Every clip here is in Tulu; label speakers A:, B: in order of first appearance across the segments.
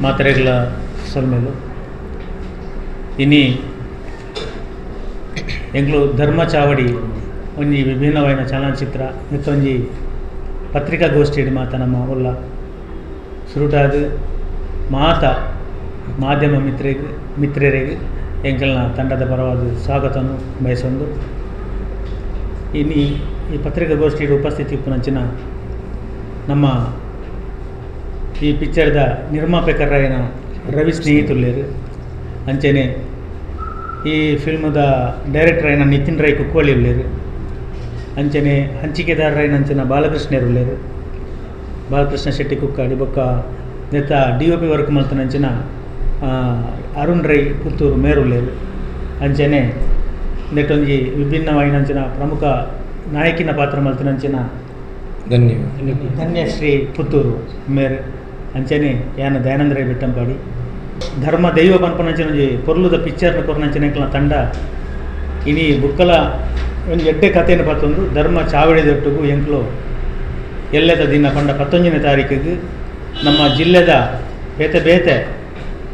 A: ಮಾತೆರೆಗ್ಲ ಸೊಲ್ಮೆಲು. ಇನಿ ಎಂಕ್ಲು ಧರ್ಮ ಚಾವಡಿ ಒಂಜಿ ವಿಭಿನ್ನವಾಯಿನ ಚಲನಚಿತ್ರ ನೆತ್ತೊಂಜಿ ಪತ್ರಿಕಾಗೋಷ್ಠಿಡ್ ಮಾತ ನಮ್ಮ ಉಲ್ಲ. ಸುರುಟಾದ್ ಮಾತ ಮಾಧ್ಯಮ ಮಿತ್ರೆಗ್ ಮಿತ್ರೆರೆಗ್ ಎಂಕಲ್ನ ತಂಡದ ಪರವಾದ್ ಸ್ವಾಗತನು ಬಯಸೊಂದು, ಇನಿ ಈ ಪತ್ರಿಕಾಗೋಷ್ಠಿಡ್ ಉಪಸ್ಥಿತಿ ಇಪ್ಪುನಂಚಿನ ನಮ್ಮ ಈ ಪಿಕ್ಚರ್ದ ನಿರ್ಮಾಪಕರಾಯಿನ ರವಿ ಸ್ನೇಹಿತುಲ್ಲೆರ್. ಅಂಚನೆ ಈ ಫಿಲ್ಮ್ದ ಡೈರೆಕ್ಟರ್ ಆಯಿನ ನಿತಿನ್ ರೈ ಕುಕ್ಕೋಳಿ ಉಲ್ಲೆರ್. ಅಂಚನೆ ಹಂಚಿಕೆದಾರರಾಯಿನಂಚಿನ ಬಾಲಕೃಷ್ಣೆರ್ ಉಲ್ಲೆರ್, ಬಾಲಕೃಷ್ಣ ಶೆಟ್ಟಿ ಕುಕ್ಕಾಡಿ. ಬೊಕ್ಕ ನೆತ್ತ ಡಿಒಪಿ ವರ್ಕ್ ಮಲ್ತನಂಚಿನ ಅರುಣ್ ರೈ ಪುತ್ತೂರು ಮೇರುಲ್ಲೆರ್. ಅಂಚನೆ ನೆಟ್ಟೊಂಜಿ ವಿಭಿನ್ನವಾಯಿನಂಚಿನ ಪ್ರಮುಖ ನಾಯಕಿನ ಪಾತ್ರ ಮಲ್ತಿನಂಚಿನ
B: ಧನ್ಯ
A: ಧನ್ಯಶ್ರೀ ಪುತ್ತೂರು ಮೇರ್. ಅಂಚನೆ ಯಾನ್ ದಯಾನಂದ ರೈ ಬೆಟ್ಟಂಪಾಡಿ. ಧರ್ಮ ದೈವ ಪನ್ಪನಂಚಿನ ಒಂಜಿ ಪೊರ್ಲುದ ಪಿಕ್ಚರ್ನ ಕೊರ್ನಂಚಿನ ಎಂಕಲ್ನ ತಂಡ ಇನಿ ಬುಕ್ಕಲ ಒಂಜಿ ಎಡ್ಡೆ ಕಥೆನ್ ಪತ್ತೊಂದು ಧರ್ಮ ಚಾವಡಿದೊಟ್ಟುಗು ಎಂಕ್ಲು ಎಲ್ಲೆದ ದಿನ ಪಂಡ 19ನೇ ತಾರೀಕಿಗೆ ನಮ್ಮ ಜಿಲ್ಲೆದ ಬೇತೆ ಬೇತೆ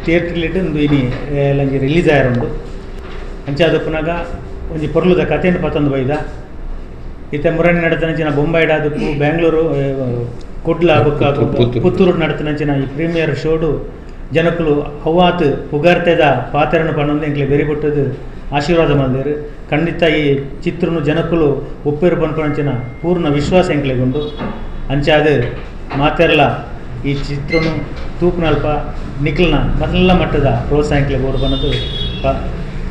A: ಥಿಯೇಟ್ರ್ಲಿಡ್ ಉಂದು ಇನಿ ಒಂಜಿ ರಿಲೀಸ್ ಆಯರುಂಡು. ಅಂಚಾದ್ ಪುನಗ ಒಂಜಿ ಪೊರ್ಲುದ ಕಥೆನ್ ಪತ್ತೊಂದು ಬೈದ. ಇತ್ತೆ ಮುರಣಿ ನಡತನಂಚಿನ ಬೊಂಬಾಯಿಡ್ ಆದುಪ್ಪು, ಬ್ಯಾಂಗ್ಳೂರು, ಕುಡ್ಲ ಬೊಕ್ಕ
B: ಪುತ್ತೂರು.
A: ಪುತ್ತೂರು ನಡತನಂಚಿನ ಈ ಪ್ರೀಮಿಯರ್ ಶೋಡು ಜನಕುಲು ಅವ್ವಾತ್ ಪುಗಾರ್ತೆದ ಪಾತೆರನು ಪನೊಂದು ಎಂಕ್ಲೆ ಬೆರಿ ಬೊಟ್ಟುದು ಆಶೀರ್ವಾದ ಮಲ್ದೆರ್. ಖಂಡಿತ ಈ ಚಿತ್ರನು ಜನಕುಲು ಒಪ್ಪೆರ್ ಪನ್ಪುನಂಚಿನ ಪೂರ್ಣ ವಿಶ್ವಾಸ ಎಂಕ್ಲೆಗುಂಡು. ಅಂಚಾದ್ ಮಾತೆರ್ಲ ಈ ಚಿತ್ರನು ತೂಪುನಲ್ಪ ನಿಕ್ಲ್ನ ಮಲ್ಲ ಮಟ್ಟದ ಪ್ರೋತ್ಸಾಹ ಎಂಕ್ಲೆ ಬೋಡು ಪನೊಂದು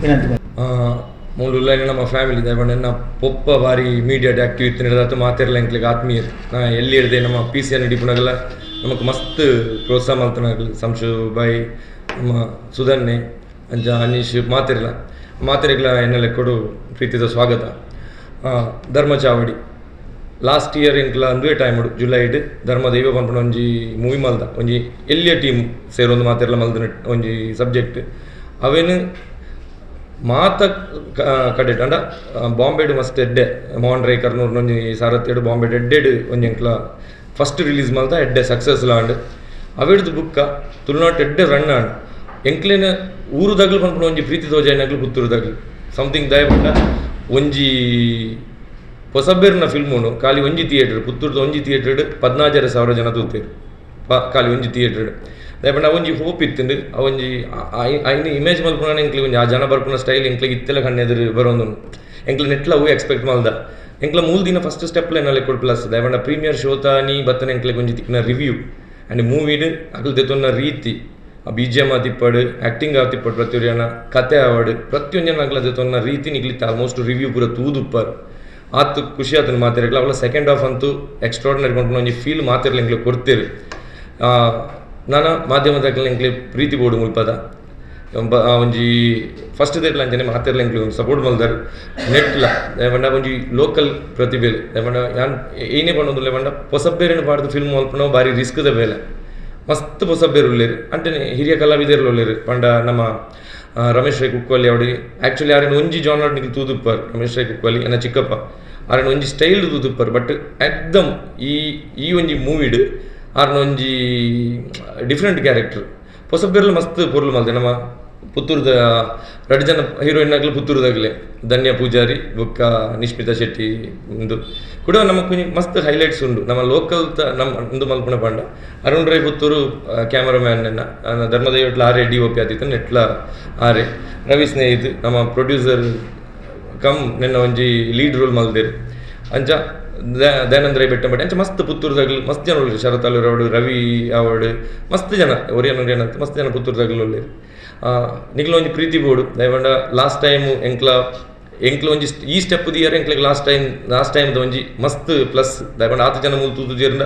A: ವಿನಂತಿ.
B: ಮೂಲು ನಮ್ಮ ಫ್ಯಾಮಿಲಿ ದಾಯೆ ಎನ್ನ ಪೊಪ್ಪ ಬಾರಿ ಮೀಡಿಯಾಡ್ ಆಕ್ಟಿವ್ ಇತ್ತು. ಮಾತೆರ್ಲ ಎಂಕ್ಲೆಗ್ ಆತ್ಮೀಯರ್. ನಾ ಎಲ್ಲಿ ಹಿಡ್ದೆ ನಮ್ಮ ಪಿಸಿಎನ್ ಹಿಡಿಪುನಗಲ ನಮಕ್ ಮಸ್ತ್ ಪ್ರೋತ್ಸಾಹ ಮಲ್ತನಗಲ್. ಸಂಶು ಬಾಯ್, ನಮ್ಮ ಸುಧನ್ನೆ, ಅಂಚ ಅನೀಶ್, ಮಾತೆರ್ಲ ಮಾತೆರೆಗ್ಲ ಎನ್ನ ಲೆಕ್ಕೊಡು ಪ್ರೀತಿದ ಸ್ವಾಗತ. ಧರ್ಮ ಚಾವಡಿ ಲಾಸ್ಟ್ ಇಯರ್ ಎಂಕ್ಲ ಅಂದುವೆ ಟೈಮ್ ಜುಲೈಡ್ ಧರ್ಮ ದೈವ ಪನ್ಪುನ ಒಂಜಿ ಮೂವಿ ಮಲ್ದ. ಒಂಜಿ ಎಲ್ಲಿಯ ಟೀಮ್ ಸೇರೊಂದು ಮಾತೆರ್ಲ ಮಲ್ದಿನ ಒಂಜಿ ಸಬ್ಜೆಕ್ಟ್. ಅವೇನು ಮಾತ ಕಡೆಟ್ ಅಂಡ ಬಾಂಬೆಡ್ ಮಸ್ತ್ ಎಡ್ಡೆ ಮೋಹನ್ ರೈ ಕರ್ನೂರ್ ಒಂಜಿ ಸಾರಥ್ಯಡ್ ಬಾಂಬೆಡ್ ಎಡ್ಡೆಡ್ ಒಂಜಿ ಎಂಕ್ಲ ಫಸ್ಟ್ ರಿಲೀಸ್ ಮಲ್ತ. ಎಡ್ಡೆ ಸಕ್ಸಸ್ ಆಂಡ್. ಅವೆಡ್ದು ಬುಕ್ಕ ತುಳುನಾಟ್ ಎಡ್ಡೆ ರನ್ ಆಂಡ್. ಎಂಕ್ಲೆನ ಊರುದಗ್ಲು ಪನ್ಪುನ ಒಂಜಿ ಪ್ರೀತಿ ತೋಜಾಯಿನಗ್ಲು ಪುತ್ತೂರುದಗ್ಲು ಸಮಥಿಂಗ್. ದಾಯೆ ಪಂಡ ಒಂಜಿ ಪೊಸಬೆರ್ನ ಫಿಲ್ಮುನು ಖಾಲಿ ಒಂಜಿ ಥಿಯೇಟರ್, ಪುತ್ತೂರ್ದ ಒಂಜಿ ಥಿಯೇಟರ್ಡ್ 14,500 ಜನ ತೂತೆರ್ ಖಾಲಿ ಒಂಜಿ ಥಿಯೇಟರ್ಡ್. ದಾಯೆ ಪಂಡ ಅವೊಂಜಿ ಹೋಪ್ ಇತ್ತುಂಡು. ಅವೊಂಜಿ ಐನ್ ಇಮೇಜ್ ಮಲ್ಪುನ ಎಂಕ್ಲೆಗ್ ಒಂಜಿ ಆ ಜನ ಬರ್ಪುನ ಸ್ಟೈಲ್ ಎಂಕ್ಲೆಗ್ ಇತ್ತೆಲ ಕಣ್ಣೆದುರು ಬರೊಂದುಂಡು. ಎಂಕ್ಲೆ ನೆಟ್ಲ ಅವು ಎಕ್ಸ್ಪೆಕ್ಟ್ ಮಲ್ದ. ಎಂಕ್ಲ ಮೂಲ್ ದಿನ ಫಸ್ಟ್ ಸ್ಟೆಪ್ ಎನ್ನ ಲೆಕ್ಕೊಡು ಪ್ಲಸ್. ದಾಯೆ ಪಂಡ ಪ್ರೀಮಿಯರ್ ಶೋತಾನಿ ಬತ್ತನ ಎಂಕ್ಲೆಗ್ ಒಂಜಿ ತಿಕ್ಕಿನ ರಿವ್ಯೂ ಆ್ಯಂಡ್ ಮೂವಿಡ್ ಅಕುಲು ದೆತೊನ್ನ ರೀತಿ, ಆ ಬಿಜಿಎಮ್ ಆತಿಪ್ಪಡ್, ಆ್ಯಕ್ಟಿಂಗ್ ಆತಿಪ್ಪಡ್, ಪ್ರತಿಯೊರಿಯನ ಕತೆ ಆವಡ್, ಪ್ರತಿಯೊಂಜನ ಅಕ್ಲ ದೆತೊನ್ನ ರೀತಿ ನಿಕ್ಲಿತ್ತ ಆಲ್ಮೋಸ್ಟ್ ರಿವ್ಯೂ ಪೂರ ತೂದುಪ್ಪರ್. ಆತ್ ಖುಷಿ ಆತನ ಮಾತೆರೆಗ್ಲ. ಅವಳ ಸೆಕೆಂಡ್ ಹಾಫ್ ಅಂತೂ ಎಕ್ಸ್ಟ್ರಾರ್ಡಿನರಿ ಪನ್ಪುನ ಒಂಜಿ ಫೀಲ್ ಮಾತೆರ್ಲ ಎಂಕ್ಲೆ ಕೊಡ್ತೇವೆ. ನನ ಮಾಧ್ಯಮದಕ್ಲೆ ಎಂಕ್ಲೆ ಪ್ರೀತಿ ಬೋಡು ಮುಲ್ಪದ. ಒಂಜಿ ಫಸ್ಟ್ ದೇಟ್ಲ ಅಂಚನೆ ಮಾತೆರ್ಲ ಎಂಕ್ಲೆ ಒಂದು ಸಪೋರ್ಟ್ ಮಲ್ದಾರ್ ನೆಟ್ಲ. ಪಂಡ ಒಂಜಿ ಲೋಕಲ್ ಪ್ರತಿಭೆ. ಪಂಡ ಯಾನ್ ಏನೇ ಪಂಡೊಂದುಲ್ಲೆ ಪಂಡ, ಪೊಸಬ್ಬೇರೆನ್ ಪಾಡ್ದು ಫಿಲ್ಮ್ ಮಲ್ಪುನವು ಬಾರಿ ರಿಸ್ಕ್ದ ಬೇಲೆ. ಮಸ್ತ್ ಪೊಸಬ್ಬೇರು ಉಲ್ಲೆರ್, ಅಂಚನೆ ಹಿರಿಯ ಕಲಾವಿದೆರ್ಲು ಉಲ್ಲೆರ್. ಪಂಡ ನಮ್ಮ ರಮೇಶ್ ರೈ ಕುಕ್ಕೋಲಿ ಅವಡಿ, ಆ್ಯಕ್ಚುಲಿ ಆರೆನ ಒಂಜಿ ಜಾನರ್ ನಿಕ್ಲು ತೂದುಪ್ಪರ್. ರಮೇಶ್ ರೈ ಕುಕ್ಕೋಲಿ ಎನ್ನ ಚಿಕ್ಕಪ್ಪ. ಆರೆನ ಒಂಜಿ ಸ್ಟೈಲ್ ತೂದುಪ್ಪರ್. ಬಟ್ ಎಕ್ದಮ್ ಈ ಈ ಒಂಜಿ ಮೂವಿಡ್ ಆರ್ನ ಒಂಜಿ ಡಿಫ್ರೆಂಟ್ ಕ್ಯಾರೆಕ್ಟರ್. ಪೊಸಬ್ಬೆರ್ಲು ಮಸ್ತ್ ಪೊರ್ಲು ಮಲ್ತೆ. ನಮ್ಮ ಪುತ್ತೂರ್ದ ರಡ್ಡ್ ಜನ ಹೀರೋಯಿನ್ ಅಗ್ಲು ಪುತ್ತೂರುದಾಗಲೆ, ಧನ್ಯ ಪೂಜಾರಿ ಬೊಕ್ಕ ನಿಶ್ಮಿತಾ ಶೆಟ್ಟಿ. ಉಂದು ಕೂಡ ನಮಕ್ ಒಂಜಿ ಮಸ್ತ್ ಹೈಲೈಟ್ಸ್ ಉಂಡು. ನಮ್ಮ ಲೋಕಲ್ ನಮ್ಮ ಉಂದು ಮಲ್ಪುನ ಪಂಡ ಅರುಣ್ ರೈ ಪುತ್ತೂರು ಕ್ಯಾಮರಾಮ್ಯಾನ್. ಧರ್ಮದೈವಟ್ಲ ಆರೆ ಡಿಒಪಿ ಆದಿತ್ತು, ನೆಟ್ಲ ಆರೆ. ರವಿ ಸ್ನೇಹಿತ್ ನಮ್ಮ ಪ್ರೊಡ್ಯೂಸರ್ ಕಮ್ ನೆನ್ನ ಒಂಜಿ ಲೀಡ್ ರೋಲ್ ಮಲ್ದೆರ್. ಅಂಚ ದಯಾನಂದ ರೈ ಬೆಟ್ಟಂಬಡಿ, ಅಂಚ ಮಸ್ತ್ ಪುತ್ತೂರುದಾಗಲು ಮಸ್ತ್ ಜನ ಉಲ್ಲೆರ್. ಶರತ್ ಆಲೂರ್ ಅವಡು, ರವಿ ಅವಡು, ಮಸ್ತ್ ಜನ, ಒರಿಯನ್ ಒರಿಯನ್ ಅಂತ ಮಸ್ತ್ ಜನ ಪುತ್ತೂರುದಾಗಲು ಉಲ್ಲೆರ್. ನಿಕ್ಲ ಒಂಜಿ ಪ್ರೀತಿ ಬೋಡು. ದಾಯೆ ಪಂಡ ಲಾಸ್ಟ್ ಟೈಮ್ ಎಂಕ್ಲ ಎಂಕ್ಲ ಒಂಜಿ ಈ ಸ್ಟೆಪ್ ದಿಯರ್ ಎಂಕ್ಲೆಗ್ ಲಾಸ್ಟ್ ಟೈಮ್ ಒಂಜಿ ಮಸ್ತ್ ಪ್ಲಸ್. ದಾಯೆ ಪಂಡ ಆತ್ ಜನ ಮೂಲು ತೂತುಜೆರ್ಂಡ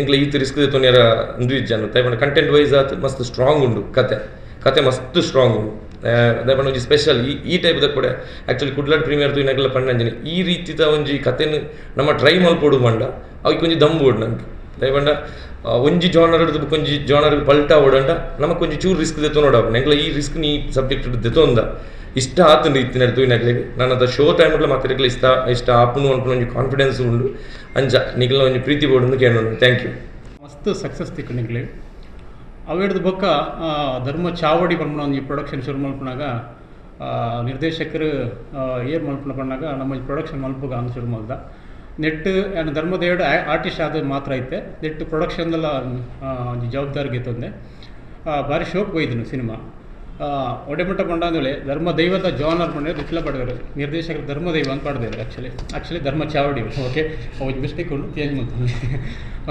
B: ಎಂಕ್ಲ ಈತ್ ರಿಸ್ಕ್ ದೆತೊನ್ಯರ ಉಂದು ಇಜ್ಜಾಂಡ್. ದಾಯೆ ಪಂಡ ಕಂಟೆಂಟ್ ವೈಸ್ ಆತ್ ಮಸ್ತ್ ಸ್ಟ್ರಾಂಗ್ ಉಂಡು ಕತೆ. ಕತೆ ಮಸ್ತ್ ಸ್ಟ್ರಾಂಗ್ ಉಂಡು. ದಾಯೆ ಪಂಡ ಒಂಜಿ ಸ್ಪೆಷಲ್ ಈ ಈ ಟೈಪ್ದ ಕೂಡ ಆ್ಯಕ್ಚುಲಿ ಕುಡ್ಲಡ್ ಪ್ರೀಮಿಯರ್ ತೂಯಿನಗಲ ಪಂಡಂಜನೆ, ಈ ರೀತಿದ ಒಂಜಿ ಕತೆನ್ ನಮ್ಮ ಟ್ರೈ ಮಲ್ಪೊಡು ಪಂಡ ಅವಿಕ್ ಒಂಜಿ ದಮ್ ಬೋಡು ನಂಕ್. ದಾಯೆ ಪಂಡ ಒಂಜಿ ಜಾನರ್ ಬೊಕ್ಕ ಒಂಜಿ ಜಾನರ್ ಪಲ್ಟ ಆವೊಡಂಡ ನಮಕ್ ಒಂಜಿ ಚೂರು ರಿಸ್ಕ್ ದೆತೊನೊಡಾಪುಂಡು. ಎಂಕ್ಲ ಈ ರಿಸ್ಕ್ ನೀ ಸಬ್ಜೆಕ್ಟ್ ದೆತೊಂದ ಇಷ್ಟ ಆತುಂಡು ಇತ್ತಿನ ತೂಯಿನಕ್ಲೆಗ್. ನನದ ಶೋ ಟೈಮ್ಡ್ಲ ಮಾತೆರೆಗ್ಲ ಇಷ್ಟ ಇಷ್ಟ ಆಪುಂಡು ಅನ್ಪುನ ಒಂಜಿ ಕಾನ್ಫಿಡೆನ್ಸ್ ಉಂಡು. ಅಂಚ ನಿಕ್ಲ್ನ ಒಂಜಿ ಪ್ರೀತಿ ಬೋಡುಂದು ಕೇಳೋಣ. Thank you.
C: ಮಸ್ತ್ ಸಕ್ಸಸ್ ತಿಕ್ಕು ನಿಕ್ಲೆ. ಅವೆಡ್ದು ಬೊಕ್ಕ ಧರ್ಮ ಚಾವಡಿ ಪನ್ಪುನ ಒಂಜಿ ಪ್ರೊಡಕ್ಷನ್ ಶುರು ಮಲ್ಪುನಾಗ ನಿರ್ದೇಶಕರು ಏರ್ ಮಲ್ಪುನ ಪನ್ನಾಗ ನಮ್ಮ ಪ್ರೊಡಕ್ಷನ್ ಮಲ್ಪುಗ ಅಂದ್ ಶುರು ಮಲ್ದ. ನೆಟ್ ಯಾನ್ ಧರ್ಮದೇವಡ್ ಆರ್ಟಿಸ್ಟ್ ಆದ್ ಮಾತ್ರ ಇತ್ತೆ. ನೆಟ್ ಪ್ರೊಡಕ್ಷನ್ದಲ್ಲ ಒಂಜಿ ಜವಾಬ್ದಾರಿಗೆ ತೊಂದೆ ಬಾರಿ ಶೋಕ್ ಬೈದಿನ ಸಿನಿಮಾ. ಒಡೆಮುಟ್ಟ ಪಂಡಾಂದೊಳೆ ಧರ್ಮ ದೈವದ ಜಾನರ್ ಪಂಡ ದಿಟ್ಲ ಪಡ್ವೇರು ನಿರ್ದೇಶಕರು ಧರ್ಮದೈವ ಅಂತ ಪಡ್ದೇರು. ಆ್ಯಕ್ಚುಲಿ ಆ್ಯಕ್ಚುಲಿ ಧರ್ಮ ಚಾವಡಿ, ಓಕೆ, ಅವು ಮಿಸ್ಟೇಕ್ ಉಂಡು, ಚೇಂಜ್ ಮಾಡ್ತಾರೆ,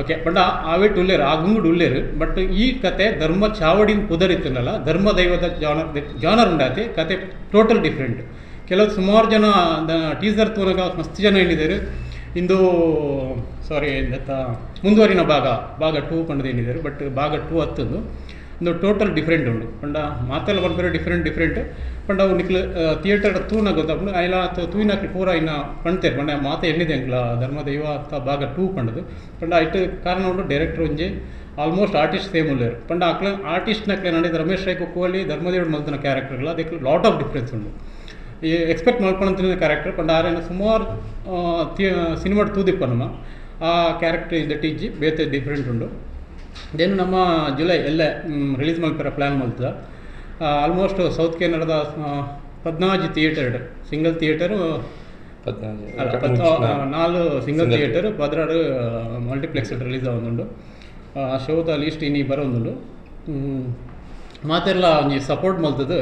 C: ಓಕೆ. ಬಟ್ ಆವೇಟ್ ಉಲ್ಲೇರು, ಆ ಗುಂಗುಡು ಉಲ್ಲೇರು. ಬಟ್ ಈ ಕತೆ ಧರ್ಮ ಚಾವಡಿನ ಪುದರಿತ್ತನಲ್ಲ, ಧರ್ಮ ದೈವದ ಜಾನರ್ ಜಾನರ್ ಉಂಡಾತಿ, ಕತೆ ಟೋಟಲ್ ಡಿಫ್ರೆಂಟ್. ಕೆಲವು ಸುಮಾರು ಜನ ಟೀಸರ್ ತೂನಗ ಮಸ್ತ್ ಜನ ಹೇಳಿದ್ದಾರೆ, ಇಂದು ಸಾರಿ ದತ್ತ ಮುಂದುವರಿನ ಭಾಗ ಭಾಗ 2 ಪಂಡದು ಏನಿದ್ದಾರೆ. ಬಟ್ ಭಾಗ 2 ಹತ್ತೊಂದು ಒಂದು ಟೋಟಲ್ ಡಿಫ್ರೆಂಟ್ ಉಂಡು. ಪಂಡ ಮಾತೆಲ್ಲ ಪನ್ಪೆರೆ ಡಿಫ್ರೆಂಟ್ ಡಿಫ್ರೆಂಟ್. ಪಂಡ ಅವು ನಿಕ್ಲು ಥಿಯೇಟರ್ ತೂನ ಗೊತ್ತಾಪುಂಡು. ಐಲ ತೂಯಿನಕ್ಲು ಪೂರ ಇನ್ನ ಪಣ್ತೇರು. ಪಂಡ ಮಾತೆ ಎಣ್ಣಿದೆ ಅಂಕ್ಲ ಧರ್ಮ ದೈವ ಅತ್ತ ಭಾಗ 2 ಪಂಡದು. ಪಂಡ ಐಟ್ ಕಾರಣ ಉಂಡು, ಡೈರೆಕ್ಟರ್ ಒಂಜಿ almost artist same ಉಲ್ಲೇರು. ಪಂಡ ಅಕ್ಲ ಆರ್ಟಿಸ್ಟ್ನಕ್ಲೆ ನಡೆದ ರಮೇಶ್ ರೈ ಕುಕ್ಕುವಳ್ಳಿ ಧರ್ಮದೇವರು ಮಲ್ತನ ಕ್ಯಾರೆಕ್ಟರ್ಗಳ ಅದಕ್ಕೆ lot of difference ಉಂಡು. ಈ ಎಕ್ಸ್ಪೆಕ್ಟ್ ಮಲ್ಪೊಣಂತಿನ ಕ್ಯಾರೆಕ್ಟರ್ ಪಂಡ ಆರೇನ ಸುಮಾರು ಸಿನಿಮಾ ತೂದಿಪ್ಪ ನಮ್ಮ ಆ ಕ್ಯಾರೆಕ್ಟರ್ ಇದ್ದ ಇಜ್ಜಿ ಬೇತೆ ಡಿಫ್ರೆಂಟ್ ಉಂಡು. Then ನಮ್ಮ ಜುಲೈ ಎಲ್ಲ ರಿಲೀಸ್ ಮಲ್ಪೆರ ಪ್ಲ್ಯಾನ್ ಮಲ್ತದ. ಆಲ್ಮೋಸ್ಟ್ ಸೌತ್ ಕೆನಡದ 14 theatre, single theatre 4 single theatre, 16 multiplex release ಆವೊಂದುಂಡು. ಆ ಶೋದ ಲೀಸ್ಟ್ ಇನಿ ಬರೋಂದುಂಡು. ಮಾತೆಲ್ಲ ಒಂಜಿ ಸಪೋರ್ಟ್ ಮಲ್ತದು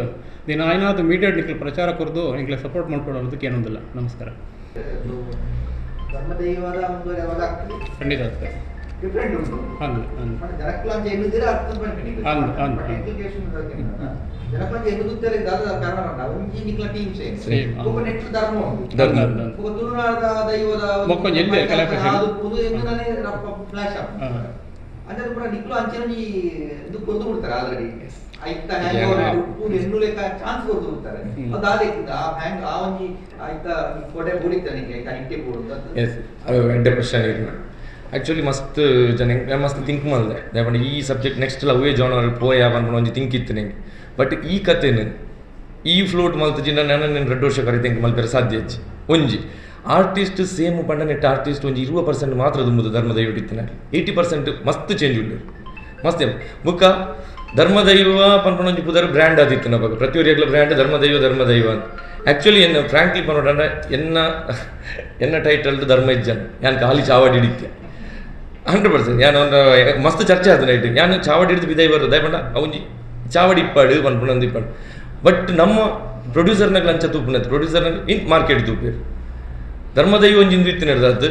C: ದಿನ ಆಯ್ನಾದ್ ಮೀಡಿಯಾ ನಿಕ್ಲು ಪ್ರಚಾರ ಕೊರ್ದು ಎಂಕ್ಲೆ ಸಪೋರ್ಟ್ ಮಲ್ಪೊಡು ಏನೊಂದಿಲ್ಲ. ನಮಸ್ಕಾರ. ಖಂಡಿತ ಆಗ್ತದೆ.
D: ಡಿಫರೆಂಟ್ ಉಂಟು.
C: ಅಂದ್ ಅಂದ್
D: ಬಟ್ ಜನಕ್ಲಂಚ ಎನ್ನುತ್ತೀರ ಅರ್ಥ ಪನ್ಪಿನಿ.
C: ಅಂದ್ ಅಂದ್
D: ಬಟ್ ಎಜುಕೇಶನ್ ಜನಕ್ಲಂಚ ಎನ್ನುತ್ತಾರೆ ದಾದ ಕಾರಣ ಪಂಡ ಒಂಜಿ ನಿಕ್ಲ team same.
C: Same.
D: ಬೊಕ ನೆಟ್ ಧರ್ಮ ಉಂಟು.
B: ಧರ್ಮ.
D: ಬೊಕ ತುಳುನಾಡದ ದೈವದ
C: ಬೊಕ ಒಂಜಿ ಎಲ್ಲೆ ಕಲಾಕೃಷಿ.
D: ಅದು ಪುದು ಎನ್ನುನನೆ ಫ್ಲಾಶ್ ಅಪ್. ಅಂಚಾದ ಪೂರ ನಿಕ್ಲು ಅಂಚಿನ ಒಂಜಿ ಇದು ಕೊರ್ದು ಬಿಡ್ತಾರೆ ಆಲ್ರೆಡಿ. ಐತ ಹ್ಯಾಂಗ್ ಓವರ್ ಉಪ್ಪು ಎನ್ನುಲೆಕ ಚಾನ್ಸ್ ಕೊರ್ದು ಬಿಡ್ತಾರೆ. ಅದು ದಾದ ಆ ಹ್ಯಾಂಗ್ ಆ ಒಂಜಿ ಐತ ಕೊಡೆ ಬುಡಿತ ನಿಕ್ಕೆ ಐತ ಇಂಟೆ ಬೋಡು.
B: ಎಸ್, ಅದು ಎಡ್ಡೆ ಕ್ವಶನ್ ಇರ್ನ. ಆ್ಯಕ್ಚುಲಿ ಮಸ್ತ್ ಜನ ಮಸ್ತ್ ಥಿಂಕ್ ಮಲ್ದೆ. ದಾಯೆ ಈ ಸಬ್ಜೆಕ್ಟ್ ನೆಕ್ಸ್ಟ್ ಅವೇ ಜಾನರ್ ಪೋಯ ಪನ್ಪುನ ಒಂಜಿ ಥಿಂಕ್ ಇತ್ತು ನಂಗೆ. ಬಟ್ ಈ ಕತೆನು ಈ ಫ್ಲೋಟ್ ಮಲ್ತಜಿಂಡ ನಾನು ರಡ್ಡು ವರ್ಷ ಕರೆ ಥಿಂಕ್ ಮಲ್ಪೆರೆ ಸಾಧ್ಯ ಇಜ್ಜಿ. ಒಂಜಿ ಆರ್ಟಿಸ್ಟ್ ಸೇಮ್ ಪಂಡ ನೆಟ್ ಆರ್ಟಿಸ್ಟ್ ಒಂಜಿ 20% ಮಾತ್ರ ದುಂಬುದು ಧರ್ಮದೈವ ಇತ್ತಿನ 80% ಮಸ್ತ್ ಚೇಂಜ್ ಉಂಡು ಮಸ್ತ್. ಬುಕ್ಕ ಧರ್ಮದೈವ ಪನ್ಪುನ ಒಂಜಿ ಪುದರ್ ಬ್ರ್ಯಾಂಡ್ ಆದಿತ್ತು ನಮಗೆ ಪ್ರತಿಯೊರಿಯಗ್ಲ ಬ್ರ್ಯಾಂಡ್ ಧರ್ಮದೈವ ಧರ್ಮದೈವ ಅಂತ. ಆ್ಯಕ್ಚುಲಿ ಎನ್ನ ಫ್ರಾಂಕ್ಲಿ ಪನೋಡಂಡ ಎನ್ನ ಎನ್ನ ಟೈಟಲ್ ಧರ್ಮ ಇಜ್ಜನ್ ಯಾನ್ ಖಾಲಿ ಚಾವಡಿ ಹಿಡಿತೆ 100%. ಯಾನ್ ಒಂದು ಮಸ್ತ್ ಚರ್ಚೆ ಆದ ನೈಟ್ ಯಾನ್ ಚಾವಡಿ ಹಿಡಿದು ಬಿದೈ ಬರೋದು ದಯಪಂಡ ಅವಂಜಿ ಚಾವಡಿ ಇಪ್ಪಾಡು ಪನ್ಪುನಂದು ಇಪ್ಪಾಡು. ಬಟ್ ನಮ್ಮ ಪ್ರೊಡ್ಯೂಸರ್ನಾಗ ಅಂಚ ತೂಪುನದ್ದು ಪ್ರೊಡ್ಯೂಸರ್ನಾಗ ಇನ್ ಮಾರ್ಕೆಟ್ ತೂಪೇರು ಧರ್ಮದೈವ ಒಂಜಿ ಇಂದು ಇತ್ತು ನಡೆದದ್ದು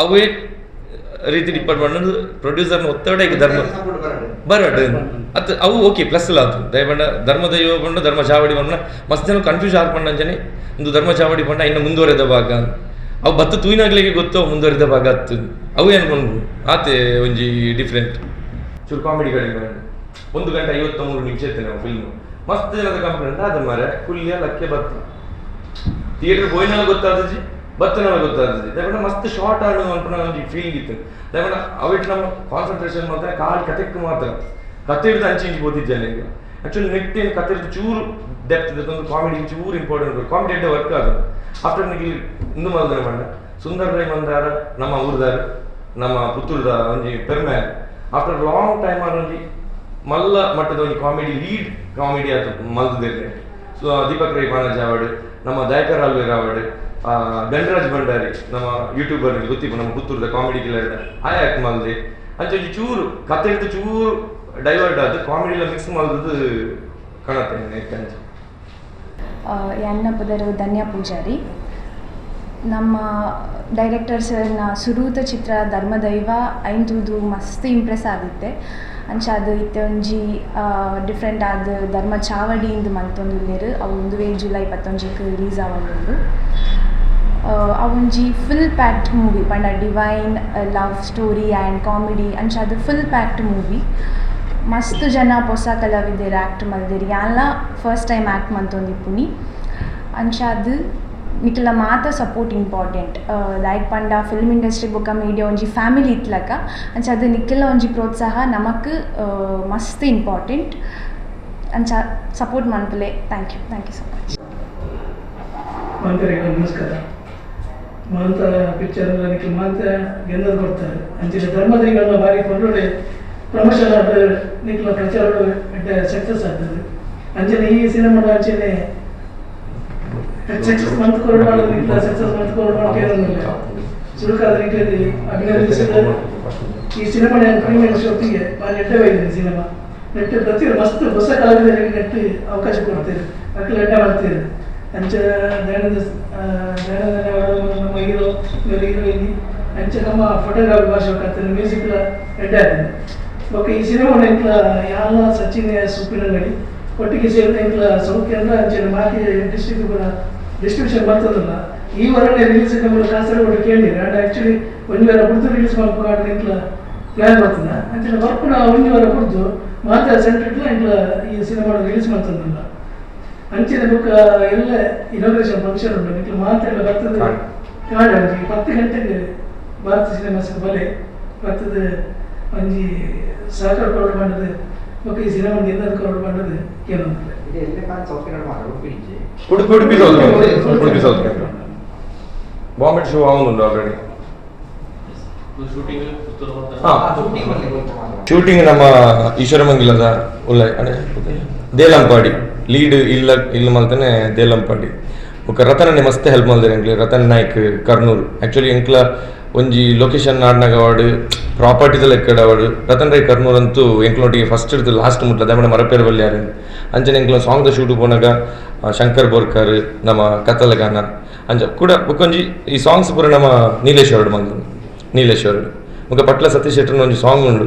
B: ಅವೇ ರೀತಿ ಡಿಪಾರ್ಟ್ ಮಾಡೋದು ಪ್ರೊಡ್ಯೂಸರ್ನ ಒತ್ತಡ ಈಗ ಧರ್ಮ ಬರಡು ಅತ್ ಅವು ಓಕೆ ಪ್ಲಸ್ ಆತು. ದಯಪಂಡ ಧರ್ಮದೈವ ಪಂಡ ಧರ್ಮ ಚಾವಡಿ ಪಂಡ ಮಸ್ತ್ ಜನ ಕನ್ಫ್ಯೂಸ್ ಆರ್ಪಂಡ ಅಂಚನೆ ಒಂದು ಧರ್ಮ ಚಾವಡಿ ಪಂಡ ಇನ್ನು ಮುಂದುವರೆದ ಭಾಗ ಅವು ಬತ್ತು ತೂಯಿನಾಗ್ಲಿಕ್ಕೆ ಗೊತ್ತು ಅವು ಮುಂದುವರೆದ ಭಾಗ ಅತ್ತು ಅವು ಏನು ಪನ್ಪು ಆತೆ ಒಂಜಿ ಡಿಫ್ರೆಂಟ್ ಚೂರು ಕಾಮಿಡಿ ಕಡಿಮೆ. 1 ಗಂಟೆ 53 ನಿಮಿಷ ಇತ್ತು ನಾವು ಫಿಲ್ಮ್. ಮಸ್ತ್ ಜನದ ಕಂಪ್ಲೇಂಟ್ ಅದ ಮಾರೆ ಕುಲ್ಲಿಯ ಲಕ್ಕೆ ಬತ್ತು ಥಿಯೇಟರ್ ಪೋಯಿನಾಗ ಗೊತ್ತಾದಜಿ ಬತ್ತನಾಗ ಗೊತ್ತಾದಜಿ. ದಯಪಂಡ ಮಸ್ತ್ ಶಾರ್ಟ್ ಆಡು ಅನ್ಪುನ ಒಂಜಿ ಫೀಲಿಂಗ್ ಇತ್ತು. ದಯಪಂಡ ಅವಿಟ್ ನಮ್ಮ ಕಾನ್ಸಂಟ್ರೇಷನ್ ಮಾತ್ರ ಕಾಲು ಕತೆಕ್ ಮಾತ್ರ ಕತೆ ಹಿಡಿದು ಅಂಚೆ ಇಂಚೆ ಓದಿದ್ದೆ ನನಗೆ. ಆ್ಯಕ್ಚುಲಿ ನೆಟ್ ಏನು ಕತೆ ಹಿಡಿದು ಚೂರು ಡೆಪ್ತ್ ಇದೆ ಒಂದು ಕಾಮಿಡಿ ಚೂರು ಇಂಪಾರ್ಟೆಂಟ್ ಕಾಮಿಡಿ ಅಡ್ಡೆ ವರ್ಕ್ ಆದ. ಆಫ್ಟರ್ ನನಗೆ ಇಂದು ಮಲ್ದನೆ ಪಂಡ ಸುಂದರ್ ರೈ ಮಂದಾರ ನಮ್ಮ ಊರ್ದಾರ ನಮ್ಮ ಪುತ್ತೂರ್ದ ಒಂಜಿ ಪೆರ್ಮೆ after long time ಒಂಜಿ ಮಲ್ಲ ಮಟ್ಟದ ಒಂಜಿ comedy lead comedy ಆತು ಮಲ್ದಿರ್ಲೆ. ಸೊ ದೀಪಕ್ ರೈ ಬಾಣಾಜಿ ಆವಡ್, ನಮ್ಮ ದಯಾಕರ್ ಆಲ್ವೇರ್ ಆವಡ್, ಗಣರಾಜ್ ಭಂಡಾರಿ ನಮ್ಮ ಯೂಟ್ಯೂಬರ್ ಗೊತ್ತಿಪ್ಪ ನಮ್ಮ ಪುತ್ತೂರ್ದ ಕಾಮಿಡಿ ಕಿಲ್ಲರ್ ಆಯ್ ಆಕ್ಟ್ ಮಲ್ದೆ. ಅಂಚೆ ಒಂಜಿ ಚೂರು ಕತೆ ಹಿಡಿದು ಚೂರು ಡೈವರ್ಟ್ ಆದ್ ಕಾಮಿಡಿ ಎಲ್ಲ ಮಿಕ್ಸ್ ಮಲ್ದದ್ದು ಕಾಣತ್ತೆ ಅಂಚೆ.
E: ಎನ್ನ ಪುದರು ಧನ್ಯ ಪೂಜಾರಿ. ನಮ್ಮ ಡೈರೆಕ್ಟರ್ ಸರ್ನ ಸುರೂತ ಚಿತ್ರ ಧರ್ಮದೈವ ಐಂತೂದು ಮಸ್ತ್ ಇಂಪ್ರೆಸ್ ಆದಿತ್ತೆ. ಅಂಚ ಅದು ಇತ್ತೆ ಒಂಜಿ ಡಿಫ್ರೆಂಟ್ ಆದ್ ಧರ್ಮ ಚಾವಡಿ ಇಂದು ಮಲ್ತೊಂದುಲ್ಲೆರ್. ಅವು ಉಂದುವೇ ಜುಲೈ 19ಕ್ ರಿಲೀಸ್ ಆವೊಂದುಂಡು. ಅವೊಂಜಿ full packed movie ಪಂಡ divine love story and comedy ಅಂಚ ಅದು full packed movie. ಮಸ್ತ್ ಜನ ಪೊಸ ಕಲಾವಿದೆರ್ ಆ್ಯಕ್ಟ್ ಮಲ್ದೆರ್. ಯಾನ್ಲ first time act ಮಲ್ತೊಂದಿಪ್ಪುನಿ. ಅಂಚಾದ್ ನಿಕಲ್ನ ಮಾತ ಸಪೋರ್ಟ್ ಇಂಪಾರ್ಟೆಂಟ್. ದಾಯೆಗ್ ಪಂಡ ಫಿಲ್ಮ್ ಇಂಡಸ್ಟ್ರಿ ಬೊಕ್ಕ ಮೀಡಿಯಾ ಒಂಜಿ ಫ್ಯಾಮಿಲಿ ಇತ್ಲಕ ಅಂಚಾದ್ ನಿಕಲ್ನ ಒಂಜಿ ಪ್ರೋತ್ಸಾಹ ನಮಕ್ ಮಸ್ತ್ ಇಂಪಾರ್ಟೆಂಟ್. ಅಂಚ ಸಪೋರ್ಟ್ ಮನ್ಪುಲೆ. Thank you, thank you so much.
F: ಮಾಂತರಿಗೆ ನಮಸ್ಕಾರ. ಮಾಂತ ಪಿಕ್ಚರ್ ನಿಕ್ಲು ಮಾಂತ ಗೆಂದದ್ ಕೊಡ್ತಾರೆ. ಅಂಚಿನ ಧರ್ಮದೈವನ ಬಾರಿ ಪೊರ್ಲುಡೆ ಪ್ರಮೋಷನ್ ಆದ ನಿಕ್ಲ ಪ್ರಚಾರ ಸಕ್ಸಸ್ ಆಗ್ತದೆ. ಅಂಚನೆ ಈ ಸಿನಿಮಾ ಅಂಚನೆ ಸಕ್ಸಸ್ ಮಂತ್ ಕೊರಡು ಮಾಡೋದು, ನಿಕ್ಲ ಸಕ್ಸಸ್ ಮಂತ್ ಕೊರಡು ಮಾಡೋಕೆ ಚುರುಕಾದ ನಿಕ್ಲది ಅಭಿನಂದಿಸಿದ. ಈ ಸಿನಿಮಾ ನಾನು ಪ್ರೀಮಿಯರ್ ಶೋತಿಗೆ ಭಾರಿ ಎಡ್ಡೆ ಬೈದಿನಿ. ಸಿನಿಮಾ ನೆಟ್ ಪ್ರತಿ ಮಸ್ತ್ ಹೊಸ ಕಲಾವಿದರಿಗೆ ನೆಟ್ ಅವಕಾಶ ಕೊಡ್ತೇವೆ, ಅಕ್ಲ ಎಡ್ಡೆ ಮಾಡ್ತೇವೆ. ಅಂಚ ದಯಾನಂದ ದಯಾನಂದ ನಮ್ಮ ಹೀರೋ, ಹೀರೋಯಿನ್, ಅಂಚ ನಮ್ಮ ಫೋಟೋಗ್ರಾಫಿ ಭಾಷೆ ಆಗ್ತದೆ, ಮ್ಯೂಸಿಕ್ ಎಡ್ಡೆ ಆಗ್ತದೆ. ಓಕೆ, ಈ ಸಿನಿಮಾ ಎಂಕ್ಲ ಯಾಲ ಸಚಿನ್ ಸುಪ್ಪಿನಂಗಡಿ ಒಟ್ಟಿಗೆ ಸೇರಿದ ಎಂಕ್ಲ ಸೌಖ್ಯ ಅಂದ್ರೆ ಅಂಚೆ ಬಾಕಿ ಡಿಸ್ಟ್ರಿಕ್ಟ್ ಕೂಡ ಡಿಸ್ಟ್ರಿಬ್ಯೂಷನ್ ಬರ್ತದಲ್ಲ. ಈ ವಾರನೇ ರಿಲೀಸ್ ನಮ್ಮ ಕಾಸರಗೋಡು ಕೇಳಿರಿ. ಅಂಡ್ ಆ್ಯಕ್ಚುಲಿ ಒಂದು ವಾರ ಕುಡ್ದು ರಿಲೀಸ್ ಮಾಡ್ಕೊಂಡು ಎಂಕ್ಲ ಪ್ಲ್ಯಾನ್ ಬರ್ತದೆ. ಅಂಚನೆ ವರ್ಪುನ ಒಂದು ವಾರ ಕುಡ್ದು ಮಾತ್ರ ಸೆಂಟ್ರಿಟ್ಲ ಎಂಕ್ಲ ಈ ಸಿನಿಮಾ ರಿಲೀಸ್ ಮಾಡ್ತದಲ್ಲ. ಅಂಚಿನ ಬೊಕ್ಕ ಎಲ್ಲ ಇನಾಗ್ರೇಷನ್ ಫಂಕ್ಷನ್ ಉಂಟು. ನಿಕ್ಲ ಮಾತ್ರ ಎಲ್ಲ ಬರ್ತದೆ. ಕಾಂಡೆ ಒಂಜಿ 10 ಗಂಟೆಗೆ ಭಾರತ ಸಿನಿಮಾಸ್ ಬಲೆ ಬರ್ತದೆ. ಒಂಜಿ ಸಹಕಾರ ಕೊರಡು ಮಾಡದು ಬೊಕ್ಕ ಈ ಸಿನಿಮಾ ಗೆದ್ದದು ಕೊರಡು ಮಾಡದು ಕೇಳೊಂದಿಲ್ಲ.
D: ಇದು ಎಲ್ಲೇ ಕಾಲ ಸೌತ್ ಕನ್ನಡ ಮಾತ್ರ, Udupi.
B: Udupi, Udupi south, Udupi south. Bombay show ಆವೊಂದುಂಡು ಆಲ್ರೆಡಿ. ಹಾ.
D: ಶೂಟಿಂಗ್ ಬರ್ಲಿಕ್ಕೆ ಮಾತ್ರ.
B: ಶೂಟಿಂಗ್ ನಮ್ಮ ಈಶ್ವರಮಂಗಿಲದ ಉಲ್ಲ ದೇಲಂಪಾಡಿ ಲೀಡ್ ಇಲ್ಲ ಇಲ್ಲ ಮಲ್ತನೆ ದೇಲಂಪಾಡಿ. ಬೊಕ್ಕ ರತನನೆ ಮಸ್ತ್ ಹೆಲ್ಪ್ ಮಲ್ದೇರ್ ಎಂಕ್ಲೆ, ರತನ್ ನಾಯ್ಕ್ ಕರ್ನೂರು. ಆಕ್ಚುಲಿ ಎಂಕ್ಲ ಒಂಜಿ ಲೊಕೇಶನ್ ನಾಡ್ನಾಗ ಅವಾಡು, ಪ್ರಾಪರ್ಟಿದ ಲೆಕ್ಕಡ್ ಅವಾಡು, ರತನ್ ರೈ ಕರ್ನೂರ್ ಅಂತೂ ಎಂಕ್ಲೊಟ್ಟಿಗೆ ಫಸ್ಟ್ ಹಿಡ್ದು ಲಾಸ್ಟ್ ಮುಟ್ಲ ದಾಯೆ ಮರಪೇರು ಬಲ್ಯಾರು. ಅಂಚನೆ ಎಂಕ್ಲ ಸಾಂಗ್ the shoot ಪೋನಾಗ ಶಂಕರ್ ಬೋರ್ಕರ್ ನಮ್ಮ ಕತ್ತಲಗಾನ ಅಂಚ ಕೂಡ. ಬೊಕ್ಕೊಂಜಿ ಈ ಸಾಂಗ್ಸ್ ಪೂರ ನಮ್ಮ ನೀಲೇಶ್ವರಡ್ ಮಲ್ದನು, ನೀಲೇಶ್ವರಡ್. ಬೊಕ್ಕ ಪಟ್ಲ ಸತೀಶ್ ಶೆಟ್ಟರ್ನ ಒಂಜಿ ಸಾಂಗ್ ಉಂಡು.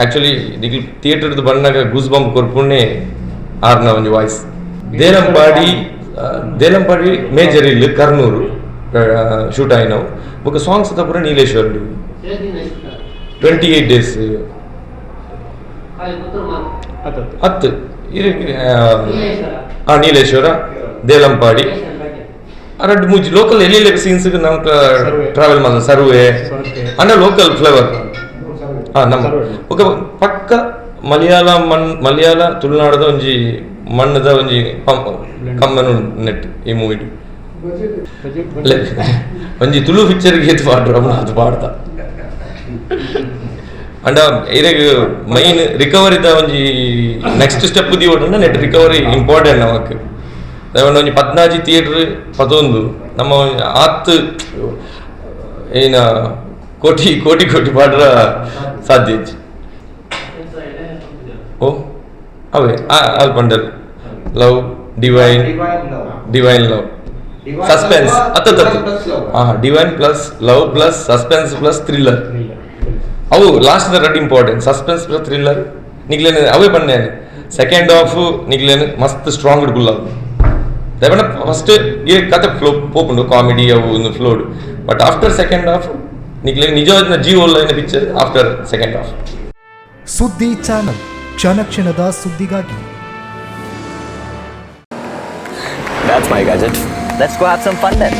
B: ಆಕ್ಚುಲಿ ನಿಕ್ಲ್ ಥಿಯೇಟರ್ದು ಬಣ್ಣಗ ಗೂಸ್ ಬಂಪ್ ಕೊರ್ಪುಣೆ ಆರ್ನ ಒಂಜಿ ವಾಯ್ಸ್. ದೇಲಂಪಾಡಿ, ದೇಲಂಪಾಡಿ ಮೇಜರ್ ಇಲ್ಲಿ ಕರ್ನೂರು ಶೂಟ್ ಆಯಿನವು. ಬೊಕ್ಕ ಸಾಂಗ್ಸ್ ಪೂರ ನೀಲೇಶ್ವರ. 28 ಡೇಸ್. ಹತ್ತು ಆ ನೀಲೇಶ್ವರ, ದೇಲಂಪಾಡಿ, ರಡ್ಡ್ ಮೂಜಿ ಲೋಕಲ್ ಎಲ್ಲಿ ಸೀನ್ಸ್ ನಮ್ಕ ಟ್ರಾವೆಲ್ ಮಾಡ ಸರ್ವೆ ಅಂಡ ಲೋಕಲ್ ಫ್ಲೇವರ್. ಹಾ, ನಮ್ಮ ಬೊಕ್ಕ ಪಕ್ಕ ಮಲಯಾಳ ಮಣ್, ಮಲಯಾಳ ತುಳುನಾಡದ ಒಂಜಿ ಮಣ್ಣದ ಒಂಜಿ ಕಮ್ಮನ್ ನೆಟ್ ಈ ಮೂವಿ. ಒಂಜಿ ತುಳು ಪಿಕ್ಚರ್ ಏತ್ ಪಾಡ್ರ ಅದು ಪಾಡ್ತಾ. ಅಂಡ ಇರೆಗ್ ಮೈನ್ ರಿಕವರಿದ ಒಂಜಿ ನೆಕ್ಸ್ಟ್ ಸ್ಟೆಪ್ ದೀವೊಡು. ನೆಟ್ ರಿಕವರಿ ಇಂಪಾರ್ಟೆಂಟ್ ನಮಕ್. ಒಂಜಿ 14 ಥಿಯೇಟರ್ ಪದೊಂದು ನಮ್ಮ ಆತ್ ಏನ ಕೋಟಿ ಕೋಟಿ ಕೋಟಿ ಪಾಡ್ರ ಸಾಧ್ಯ ಇಜ್ಜಿ. ಓ ಅವೇ ಅಲ್ ಪಂಡಲ್ love, divine.
D: Divine love.
B: Divine love, suspense. ಅತ್ತ ಹಾ, divine plus love plus suspense plus thriller. ಅವು ಲಾಸ್ಟ್ the ರಡ್ ಇಂಪಾರ್ಟೆಂಟ್, ಸಸ್ಪೆನ್ಸ್ ಪ್ಲಸ್ ಥ್ರಿಲ್ಲರ್. ನಿಗ್ಲೇನು ಅವೇ ಪನ್ನೆ, ಸೆಕೆಂಡ್ ಹಾಫ್ ನಿಗ್ಲೇನು ಮಸ್ತ್ ಸ್ಟ್ರಾಂಗ್ ಗುಲ್ಲ. ದಾಯೆ ಫಸ್ಟ್ ಈ ಕತೆ ಫ್ಲೋ ಪೋಪುಂಡು, ಕಾಮಿಡಿ ಅವು ಒಂದು flowed. But after second half ನಿಗ್ಲೇನು ನಿಜವಾದ ಜೀವ ಪಿಕ್ಚರ್ ಆಫ್ಟರ್ ಸೆಕೆಂಡ್ ಹಾಫ್.
G: ಸುದ್ದಿ ಚಾನಲ್, ಕ್ಷಣ ಕ್ಷಣದ ಸುದ್ದಿಗಾಗಿ.
H: That's my gadget. Let's go have some fun then.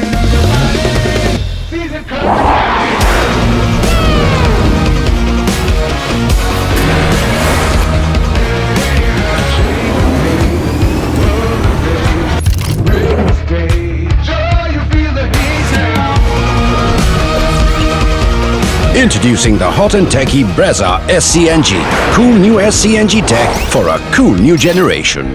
I: Introducing the hot and techy Brezza SCNG. Cool new SCNG tech for a cool new generation.